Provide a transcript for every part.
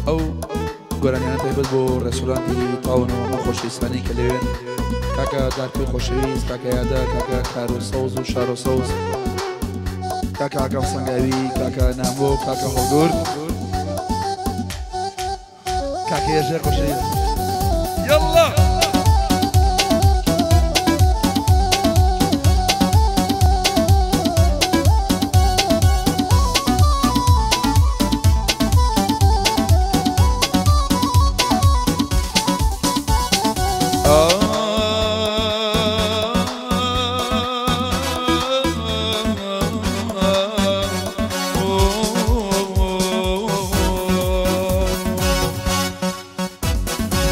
ئەو گۆرانیانە تایبەت بۆ ڕێستۆرانتی تاونەوە ئەو خۆشەویستانەی کە لەوێن، کاکە دارکۆی خۆشەویست، کاکە یادە، کاکە کارۆ سەوز و شارۆ سەوز، کاکە ئاگام سەنگاوی، کاکە نامۆ، کاکە هەڵگورد، کاکە یەژێ خۆشەویست. یەڵڵا!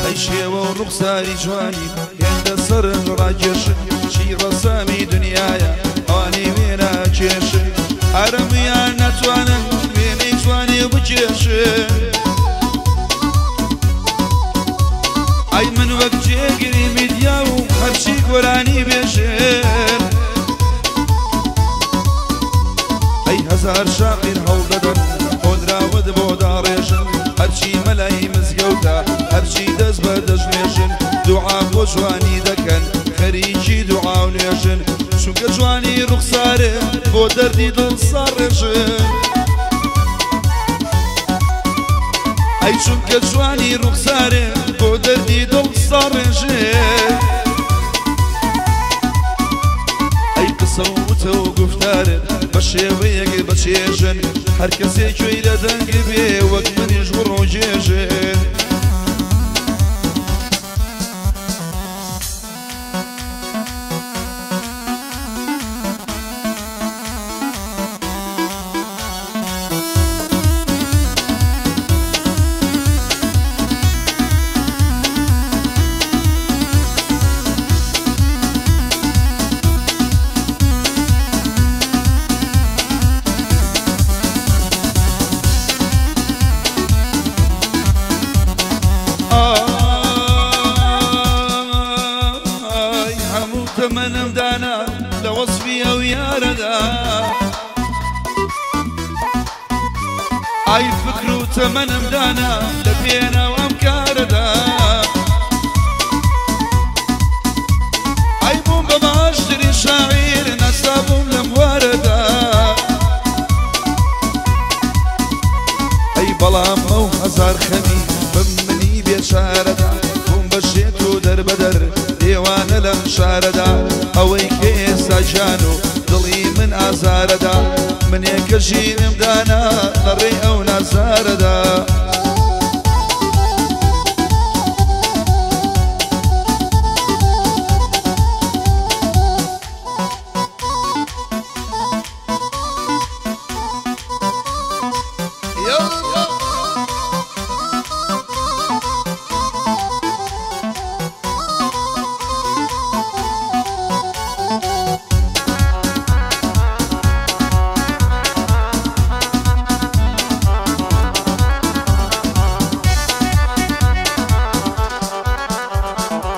ئەی شێوە و ڕوخساری جوانی هێندە سەرنج ڕاکێشن، چی ڕەسامی دنیایە ئەوانەی وێنە کێشن، ئارەمویان ناتوانن وێنەی جوانی بکێشن. ئەی من وەک جێگری میدیا و هەرچی گۆرانی بێژن، ئەی هەزار شاعیر هەوڵ دەدەن هۆنراوت بۆ داڕێژن، هەرچی مەلای مزگەوتە هەرچی دەست بە دەستنوێژن، دوعا بۆ جوانی دەکەن خەریکی دوعا و نوێژن، چونکە جوانی ڕوخسارێ بۆ دەردی دڵ ساڕێژن. ئەی چونکە جوانی ڕوخسارێ بۆ دەردی دڵ ساڕێژێ. ئەی قسە و وتە و گفتارت بە شێوەیەک بەچێژن، هەر کەسێ گوێی لە دەنگ بێ وەک منیش وڕۆگێژن. ئای هەموو تەمەنم دانا لە وەصفی ئەو یارەدا، ئای فکر و تەمەنم دانا لە پێناو ئەم کارەدا، ئای بووم بە باشترین شاعیر ناسا بووم لەم بوارەدا. ئەی بەڵام ئەو هەزار خەمی بە منی بێچارەدا، بووم بە شێت و دەربەدەر دێوانە لەم شارەدا، ئەوەی کە ئێستا گیان و دڵی من ئازارەدا، منێکە ژینم دانا لە ڕێی ئەو نازارەدا.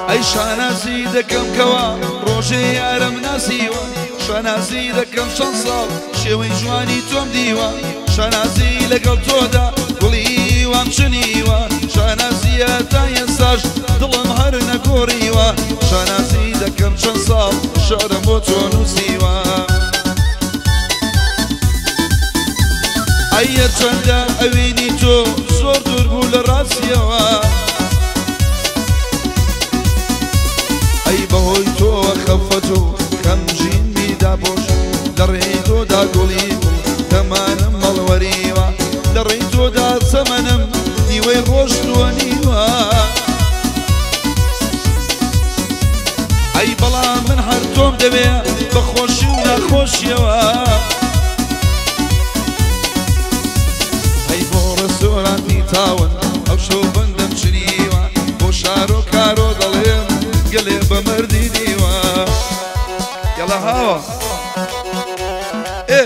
ئەی شانازی دەکەم کەوا ڕۆژێ یارم ناسیوە، شانازی دەکەم چەند ساڵ شێوەی جوانی تۆم دیوە، شانازی لەگەڵ تۆدا گوڵی وام چنیوە، شانازیە تا ئێستاش دڵم هەر نەگۆڕیوە، شانازی دەکەم چەند ساڵ شعرم بۆ تۆ نووسیوە. ئەیە چەندە ئەوینی تۆ زۆر دوور بوو لە ڕاستیەوە، ئەی بەهۆی تۆوە خەفەت و خەمژینی داپۆش، لە ڕێی تۆدا گوڵی گوڵ تەمانم هەڵوەریوە، لە ڕێی تۆدا چەمەنم نیوەی ڕۆشتووە نیوە. ئەی بەڵام من هەر تۆم دەوێ بە خۆشی و ناخۆشیەوە. ئەی بۆ ڕێستۆرانتی تاون ئەو شەو بەندم چنیوە، بۆ شارۆ کارۆ دەڵێم گەلێ بە مەردی دیوە. یەڵا هاوە ئێ.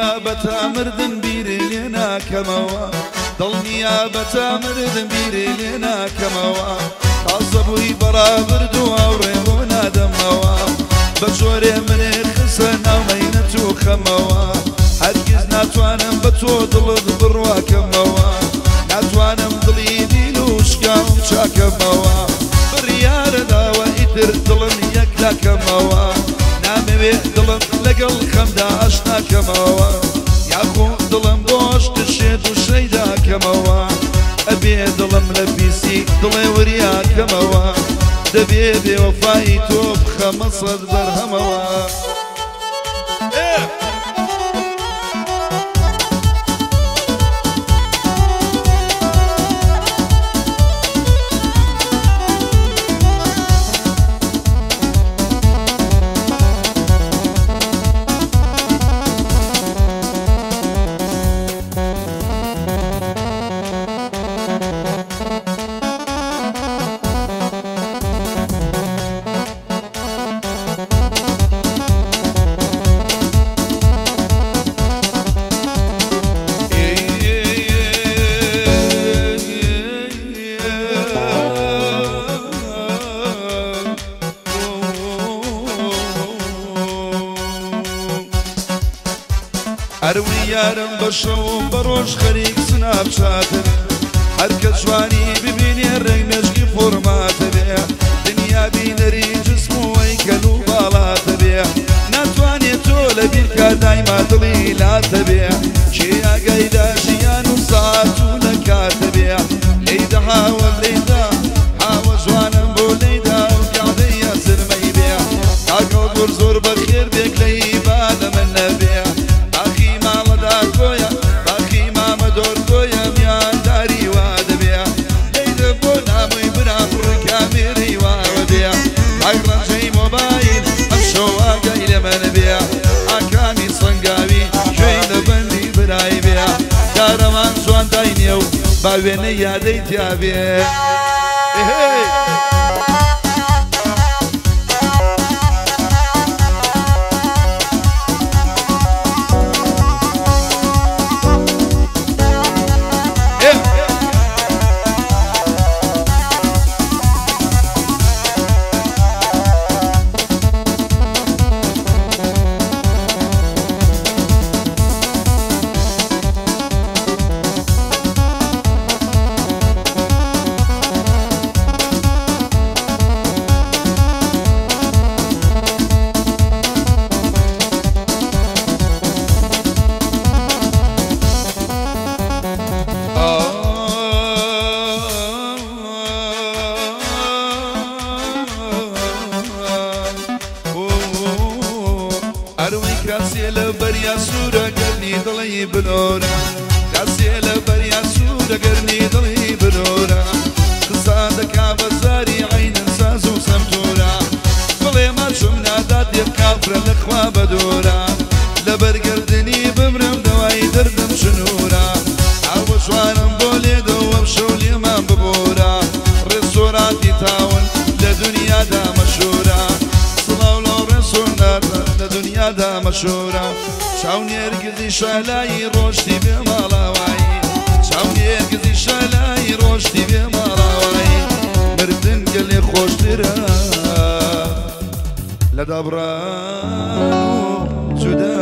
دڵنیا بەتا مردن بیرێ لێ ناکەمەوە دڵنیا بەتا مردن بیرێ لێ ناکەمەوە تازە بووی بەڕابرد و ئاوڕێ بۆ نادەمەوە بە جۆرێ منێ خسە ناومەینەت و خەمەوە هەرگیز ناتوانم بە تۆ دڵت بڕواکەمەوە ناتوانم دڵی دیل و شکاوم چاکەمەوە بڕیارە داوە ئیتر دڵم یەکلاکەمەوە نامەوێ دڵم لەگەڵ خەمدا ئاشناکەمەوە یاخۆ دڵم بۆش دشێت و شەیداکەمەوە ئەبێ دڵم لە پیسی دڵێ وریاکەمەوە دەبێ بێوەفای تۆ بخەمە سەد بەرهەمەوە. ئەروی یارم بە شەوم بە ڕۆژ خەریک سناپچاتە هەر کە جوانی ببینێ ڕێک مێشکی فۆرماتە بێ دنیا بینەری جسم و هەیکەل و باڵاتە بێ ناتوانێت تۆ لە بیرکا دایما دڵی لاتە بێ کێ ئاگای لە ژیان و سەعات و لە کاتە بێ لێیدا هاوە لێیدا هاوە جوانم بۆ لێیدا و کعدەی ئەسرمەی بێ کاکەڵ گوڕ زۆر بەخێر بێک لەی با لە من نەبێ ئاکامی سەنگاوی گوێی لە بەندی برای بێ دارەوان جوان داینێ و باوێنە یادەی تیابێ. ئەروی کاسێ لە بەریا سوورە گەرنی دڵی بلۆرە کاسێ لە بەریا سوورە گەرنی دڵی بلۆرە قسا دەکا بە زاری عەینن ساز و سەمتورە بڵێ ماچم نادات یەک کافرە لە خوا بەدۆرە لەبەر گردنی بمرم دەوای دەردم شنوورە ئاوە جوانم بۆ لێدەوەم شەو لێمان ببۆرە ڕێستۆرانتی تاون لە دنیادا مەشهورە سڵاو لەو ڕێستۆرانتە لە دنیادا مەشهورە چاو نێرگزی شالایی ڕۆشتی بێ ماڵاوایی چاو نێرگزی شالایی ڕۆشتی بێ ماڵاوایی مردن گەلێ خۆشترە لە دابڕان و جودایی.